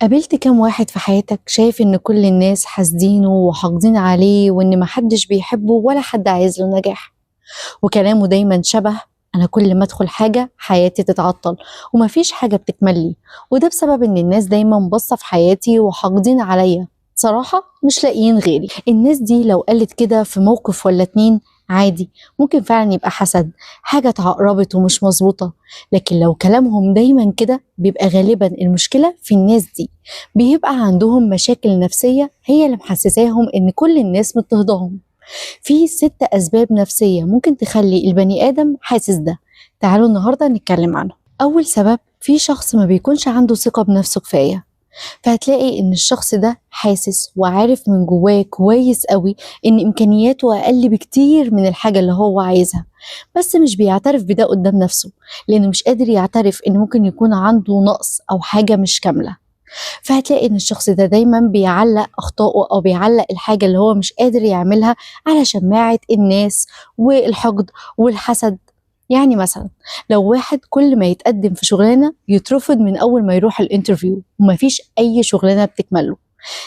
قابلت كام واحد في حياتك شايف إن كل الناس حاسدينه وحاقدين عليه وإن محدش بيحبه ولا حد عايز له نجاح، وكلامه دايما شبه أنا كل ما أدخل حاجة حياتي تتعطل ومفيش حاجة بتكمل لي، وده بسبب إن الناس دايما باصة في حياتي وحاقدين عليا، صراحة مش لاقيين غيري. الناس دي لو قالت كده في موقف ولا اتنين عادي، ممكن فعلا يبقى حسد، حاجة اتعقربت ومش مظبوطة، لكن لو كلامهم دايما كده بيبقى غالبا المشكلة في الناس دي، بيبقى عندهم مشاكل نفسية هي اللي محسساهم إن كل الناس مضطهداهم. في 6 أسباب نفسية ممكن تخلي البني آدم حاسس ده، تعالوا النهاردة نتكلم عنه. أول سبب، في شخص ما بيكونش عنده ثقة بنفسه كفاية، فهتلاقي إن الشخص ده حاسس وعارف من جواه كويس قوي إن إمكانياته أقل بكتير من الحاجة اللي هو عايزها، بس مش بيعترف بده قدام نفسه، لأنه مش قادر يعترف إن ممكن يكون عنده نقص أو حاجة مش كاملة. فهتلاقي إن الشخص ده دايما بيعلق أخطائه أو بيعلق الحاجة اللي هو مش قادر يعملها على شماعة الناس والحقد والحسد. يعني مثلا لو واحد كل ما يتقدم في شغلانة يترفض من أول ما يروح ال interview ومفيش أي شغلانة بتكمله،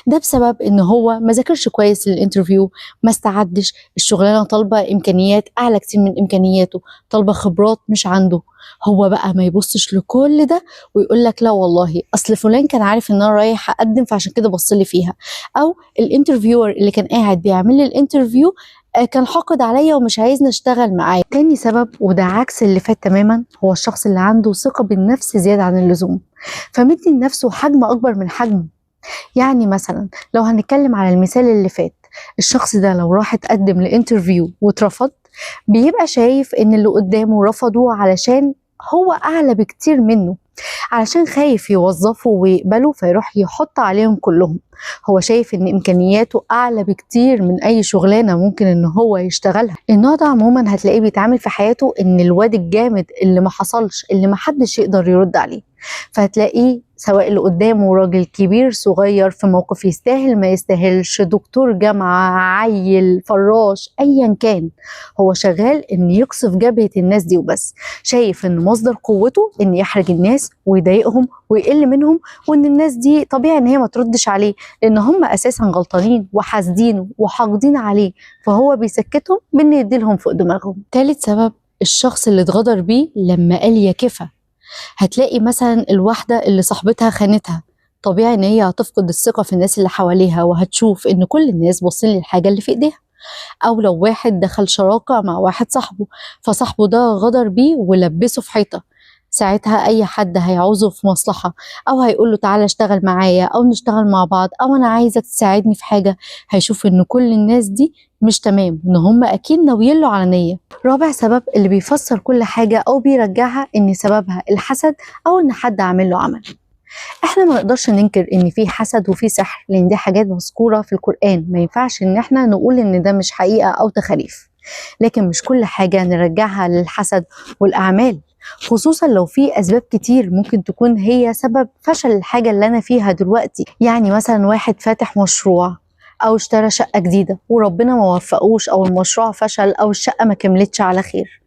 ده بسبب إن هو ما ذاكرش كويس لل interview، ما استعدش، الشغلانة طالبة إمكانيات أعلى كتير من إمكانياته، طالبة خبرات مش عنده. هو بقى ما يبصش لكل ده ويقول لك لا والله أصل فلان كان عارف إن أنا رايح أقدم فعشان كده بص لي فيها، أو ال interviewer اللي كان قاعد بيعمل لي ال interview كان حاقد عليا ومش عايزني اشتغل معاه. تاني سبب، وده عكس اللي فات تماما، هو الشخص اللي عنده ثقة بالنفس زيادة عن اللزوم، فمدي لنفسه حجم أكبر من حجمه. يعني مثلا لو هنتكلم على المثال اللي فات، الشخص ده لو راح اتقدم ل interview واترفض، بيبقى شايف ان اللي قدامه رفضه علشان هو اعلى بكتير منه، علشان خايف يوظفه ويقبله فيروح يحط عليهم كلهم. هو شايف ان امكانياته اعلى بكتير من اي شغلانه ممكن ان هو يشتغلها. النوع ده عموما هتلاقيه بيتعامل في حياته ان الواد الجامد اللي ما حصلش، اللي ما حدش يقدر يرد عليه، فهتلاقيه سواء اللي قدامه راجل كبير صغير في موقف يستاهل ما يستاهلش، دكتور جامعة، عيل، فراش، ايا كان، هو شغال ان يقصف جبهة الناس دي وبس، شايف ان مصدر قوته ان يحرج الناس ويضايقهم ويقل منهم، وان الناس دي طبيعي ان هي ما تردش عليه لان هم اساسا غلطانين وحاسدينه وحاقدين عليه، فهو بيسكتهم بان يديلهم فوق دماغهم. ثالث سبب، الشخص اللي اتغدر بيه لما قال يا كفى. هتلاقي مثلا الواحدة اللي صاحبتها خانتها، طبيعي ان هي هتفقد الثقة في الناس اللي حواليها، وهتشوف ان كل الناس باصين للحاجة اللي في ايديها. او لو واحد دخل شراكة مع واحد صاحبه، فصاحبه ده غدر بيه ولبسه في حيطة، ساعتها اي حد هيعوزه في مصلحة او هيقول له تعالى اشتغل معايا او نشتغل مع بعض او انا عايزك تساعدني في حاجة، هيشوف ان كل الناس دي مش تمام، ان هم اكيد ناويين له على نية. رابع سبب اللي بيفسر كل حاجة او بيرجعها ان سببها الحسد او ان حد عامل له عمل. احنا ما نقدرش ننكر ان في حسد وفي سحر، لان دي حاجات مذكورة في القرآن، ما ينفعش ان احنا نقول ان ده مش حقيقة او تخاريف، لكن مش كل حاجة نرجعها للحسد والاعمال، خصوصا لو في اسباب كتير ممكن تكون هي سبب فشل الحاجة اللي انا فيها دلوقتي. يعني مثلا واحد فاتح مشروع او اشترى شقة جديدة وربنا ما وفقوش، او المشروع فشل، او الشقة ما كملتش على خير،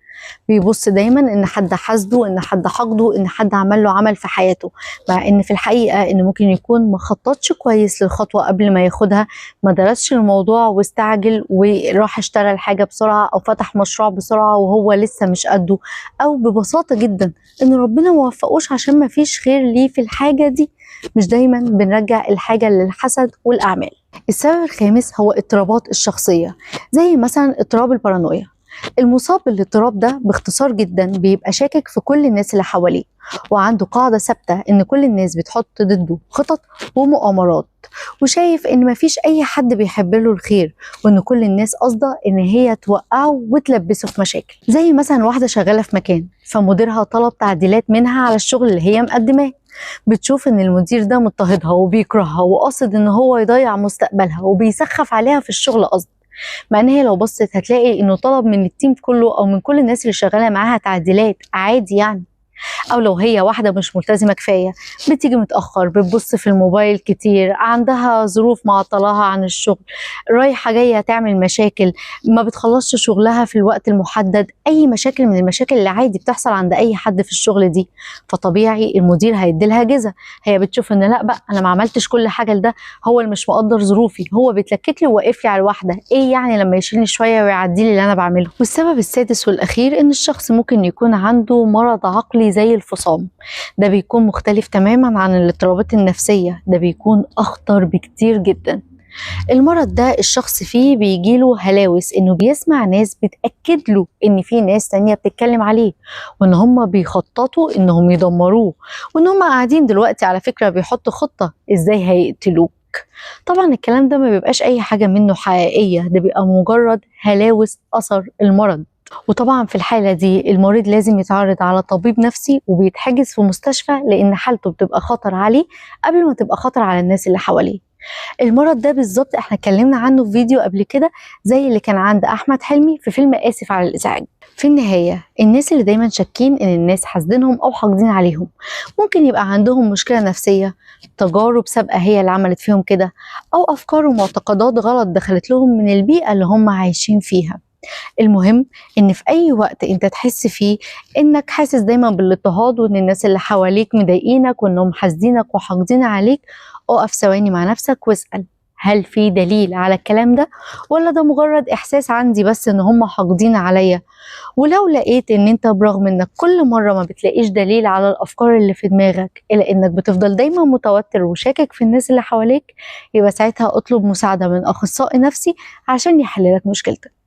بيبص دايما ان حد حاسده، ان حد حقده، ان حد عمل له عمل في حياته، مع ان في الحقيقة ان ممكن يكون ما خططش كويس للخطوة قبل ما ياخدها، ما درسش الموضوع واستعجل وراح اشترى الحاجة بسرعة او فتح مشروع بسرعة وهو لسه مش قده، او ببساطة جدا ان ربنا ما وفقوش عشان ما فيش خير ليه في الحاجة دي. مش دايما بنرجع الحاجة للحسد والأعمال. السبب الخامس هو اضطرابات الشخصية، زي مثلا اضطراب البارانويا. المصاب بالاضطراب ده باختصار جدا بيبقى شاكك في كل الناس اللي حواليه، وعنده قاعدة ثابتة ان كل الناس بتحط ضده خطط ومؤامرات، وشايف ان مفيش اي حد بيحب له الخير، وان كل الناس قاصده ان هي توقعه وتلبسه في مشاكل. زي مثلا واحدة شغالة في مكان، فمديرها طلب تعديلات منها على الشغل اللي هي مقدماه، بتشوف ان المدير ده مضطهدها وبيكرهها وقاصد ان هو يضيع مستقبلها وبيسخف عليها في الشغل قصد، مع ان هي لو بصت هتلاقي انه طلب من ال team كله او من كل الناس اللي شغاله معاها تعديلات عادي يعني. او لو هي واحدة مش ملتزمة كفاية، بتيجي متاخر، بتبص في الموبايل كتير، عندها ظروف معطلاها عن الشغل، رايحة جاية تعمل مشاكل، ما بتخلصش شغلها في الوقت المحدد، اي مشاكل من المشاكل اللي عادي بتحصل عند اي حد في الشغل دي، فطبيعي المدير هيديلها جزا. هي بتشوف ان لا بقى انا ما عملتش كل حاجة لده، هو اللي مش مقدر ظروفي، هو بيتلكك لي وواقف لي على الواحدة، ايه يعني لما يشيلني شوية ويعدي لي اللي انا بعمله. والسبب السادس والاخير ان الشخص ممكن يكون عنده مرض عقلي زي الفصام. ده بيكون مختلف تماما عن الاضطرابات النفسية، ده بيكون اخطر بكتير جدا. المرض ده الشخص فيه بيجيله هلاوس، انه بيسمع ناس بتأكد له ان في ناس تانية بتتكلم عليه، وان هم بيخططوا انهم يدمروه، وان هم قاعدين دلوقتي على فكرة بيحطوا خطة ازاي هيقتلوك. طبعا الكلام ده ما بيبقاش اي حاجة منه حقيقية، ده بيبقى مجرد هلاوس اثر المرض. وطبعا في الحالة دي المريض لازم يتعرض على طبيب نفسي وبيتحجز في مستشفى، لان حالته بتبقى خطر عليه قبل ما تبقى خطر على الناس اللي حواليه. المرض ده بالظبط احنا اتكلمنا عنه في فيديو قبل كده، زي اللي كان عند احمد حلمي في فيلم اسف على الازعاج. في النهاية الناس اللي دايما شاكين ان الناس حاسدينهم او حاقدين عليهم ممكن يبقى عندهم مشكلة نفسية، تجارب سابقة هي اللي عملت فيهم كده، او افكار ومعتقدات غلط دخلت لهم من البيئة اللي هم عايشين فيها. المهم ان في اي وقت انت تحس فيه انك حاسس دايما بالاضطهاد وان الناس اللي حواليك مضايقينك وانهم حاسدينك وحاقدين عليك، اقف ثواني مع نفسك واسأل هل في دليل على الكلام ده، ولا ده مجرد احساس عندي بس ان هم حاقدين عليا. ولو لقيت ان انت برغم انك كل مرة ما بتلاقيش دليل على الافكار اللي في دماغك الا انك بتفضل دايما متوتر وشاكك في الناس اللي حواليك، يبقى ساعتها اطلب مساعدة من اخصائي نفسي عشان يحل لك مشكلتك.